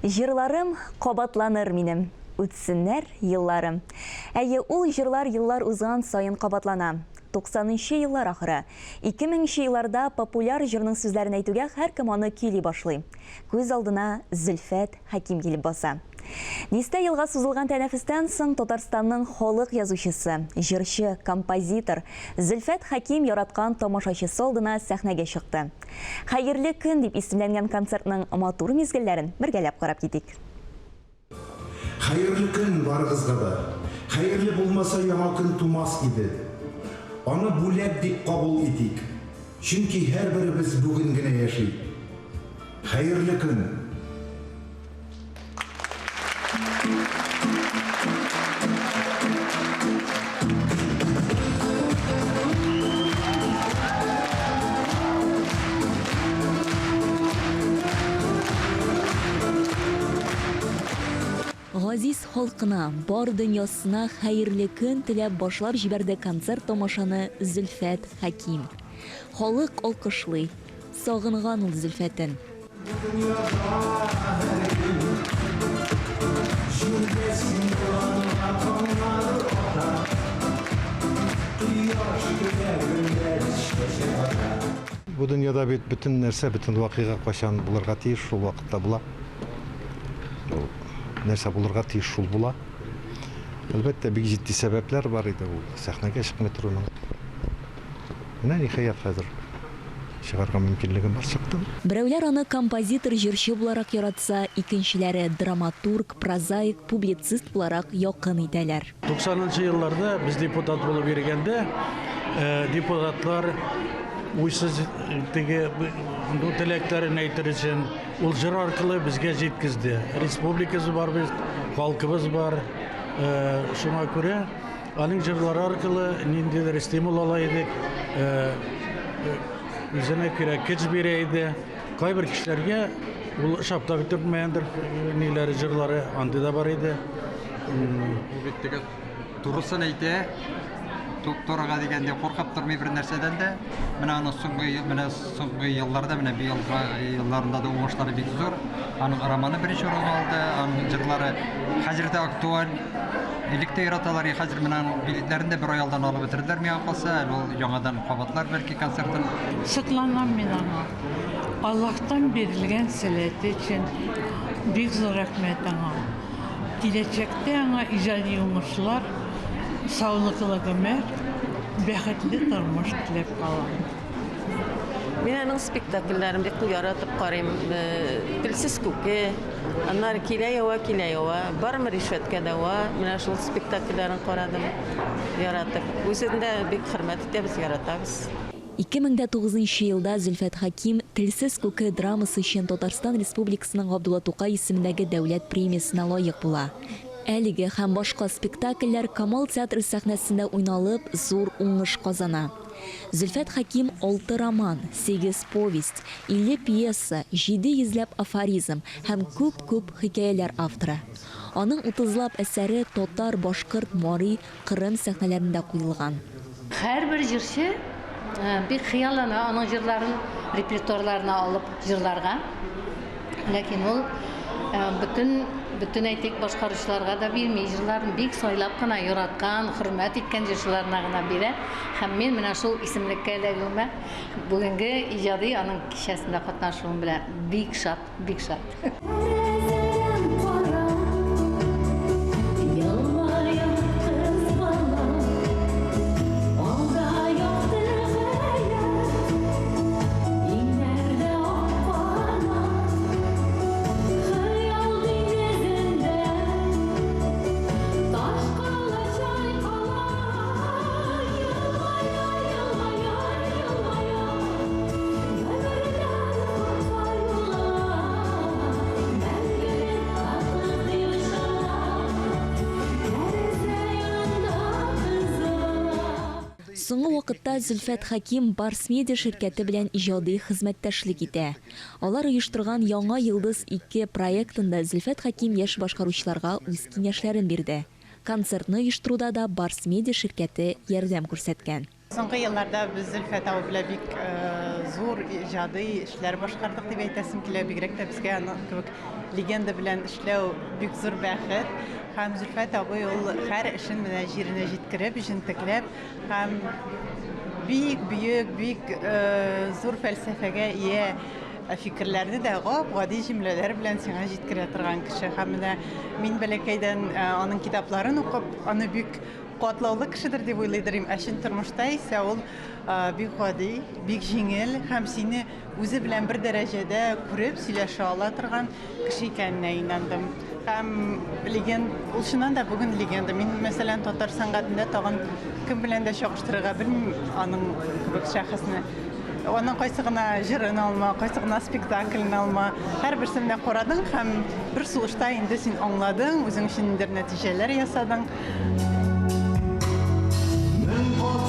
Җырларым кабатланыр минем, Үтсеннәр елларым. Әйе, ул җырлар еллар узган саен кабатлана. Туксанынчы еллар ахыры. Икемеңче елларда популяр җырның сүзләрен әйтүгә һәркем аны көйли башлый. Күз алдына Зөлфәт Хәким килеп баса. Дистә елга сузылган тәнәфестән соң Татарстанның халык язучысы, җырчы, композитор Зөлфәт Хәким яраткан тамашачысы алдына сәхнәгә чыкты. Хәерле көн дип исемләнгән концертның матур мизгелләрен бергәләп карап китик. Хәерле көн барыгызга да! Хәерле булмаса яңа көн тумас иде. Аны бүләк дип кабул итик. Чөнки һәрберебез бүген генә яши. Хәерле көн! Газиз халкына, бар дөньясына хәерле көн теләп башлап җибәрде концерт-тамашаны Зөлфәт Хәким. Халык алкышлый. Сагынган ул Зөлфәтен. Бу дөньяда бит бөтен нәрсә, бөтен вакыйга кайчан булырга тиеш, шул вакытта була. Ул нәрсә булырга тиеш, шул була. Әлбәттә, бик җитди сәбәпләр бар иде ул сәхнәгә чыкмый торуның. Менә ниһаять хәзер чыгарга мөмкинлегем бар, чыктым. Берәүләр аны композитор-җырчы буларак яратса, икенчеләре драматург, прозаик, публицист буларак якын итәләр. Туксанынчы елларда без депутат булып йөргәндә, депутатлар уйсыз теге ну, теләкләрен әйтер өчен ул җыр аркылы безгә җиткезде. Республикабыз бар бит, халкыбыз бар. Шуңа күрә Аның җырлары аркылы ниндидер стимул ала идек, үзенә күрә көч бирә иде. Кайбер кешеләргә ул ошап та бетермәгәндер, ниләре, җырлары андый да бар иде. Ул бит теге турысын әйтә, туп-турыга дигәндә куркып тормый бер нәрсәдән дә. Менә аның соңгы, менә соңгы елларда, менә быелгы елларында да уңышлары бик зур. Аның романы беренче урын алды, аның җырлары хәзер дә актуаль. Элек тә яраталар, и хәзер менә аның билетләрен дә бер ай алдан алып бетерделәр миңа калса, әле ул яңадан кабатлар бәлки концертын. Сокланам мин аңа. Аллаһтан бирелгән сәләте өчен бик зур рәхмәт аңа. Киләчәктә аңа иҗади уңышлар, саулыклы гомер, бәхетле тормыш теләп калам. Мин аның спектакльләрен бик яратып карыйм. Телсез күке, аннары Килә ява, килә ява, Бармы ришвәткә дәва, менә шул спектакльләрен карадым, яратып. Үзен дә бик хөрмәт итәбез, яратабыз. 2009 нчы елда Зөлфәт Хәким Телсез күке драмасы өчен Татарстан Республикасының Габдулла Тукай исемендәге дәүләт премиясенә лаек була. Әлеге һәм башка спектакльләр Камал театры сәхнәсендә уйналып, зур уңыш казана. Зөлфәт Хәким алты роман, сигез повесть, 50 пьеса, җиде йөзләп афоризм һәм күп-күп хикәяләр авторы. Аның утызлап әсәре татар, башкорт, мари, кырым сәхнәләрендә куелган. Һәрбер җырчы бик хыяллана аның җырларын репертуарларына алып җырларга. Ләкин ул бөтен, бөтен әйтик, башкаручыларга да бирми. Җырларын бик сайлап кына, яраткан, хөрмәт иткән җырчыларына гына бирә. Һәм мин менә шул исемлеккә эләгүемә, бүгенге иҗади аның кичәсендә катнашуым белән бик шат, бик шат. Тәрәзәдән кара, елмая кыз бала. Алда якты хәят, иңнәрдә ак канат. Хыял диңгезендә таш кала чайкала. Елмая, елмая, елмая, гомерләр кортка юлыга. Мәңгелек шатлык дип ышана, тәрәзә янында кыз бала. Соңгы вакытта Зөлфәт Хәким Барс-Медиа ширкәте белән иҗади хезмәттәшлек итә. Алар оештырган Яңа йолдыз 2 проектында Зөлфәт Хәким яшь башкаручыларга үз киңәшләрен бирде. Концертны оештыруда да Барс-Медиа ширкәте ярдәм күрсәткән. Соңгы елларда без Зөлфәт абый белән бик зур иҗади эшләр башкардык дип әйтәсем килә. Бигрәк тә безгә аның кебек легенда белән эшләү бик зур бәхет. Һәм Зөлфәт абый ул һәр эшен менә җиренә җиткереп, җентекләп һәм бик бөек, бик зур фәлсәфәгә ия фикерләрне дә гап-гади җөмләләр белән сиңа җиткерә торган кеше. Һәм менә мин бәләкәйдән аның китапларын укып, аны бик катлаулы кешедер дип уйлыйдыр идем. Ә чын тормышта исә ул бик гади, бик җиңел һәм сине үзе белән бер дәрәҗәдә күреп сөйләшә ала торган кеше икәненә инандым. Һәм леген, ул чыннан да бүген легенда. Мин, мәсәлән, татар сәнгатендә тагын кем белән дә чагыштырырга белмим аның кебек шәхесне. Аның кайсы гына җырын алма, кайсы гына спектаклен алма, һәрберсен менә карадың һәм бер сулышта инде син аңладың, үзең өчен ниндидер нәтиҗәләр ясадың. Мең кат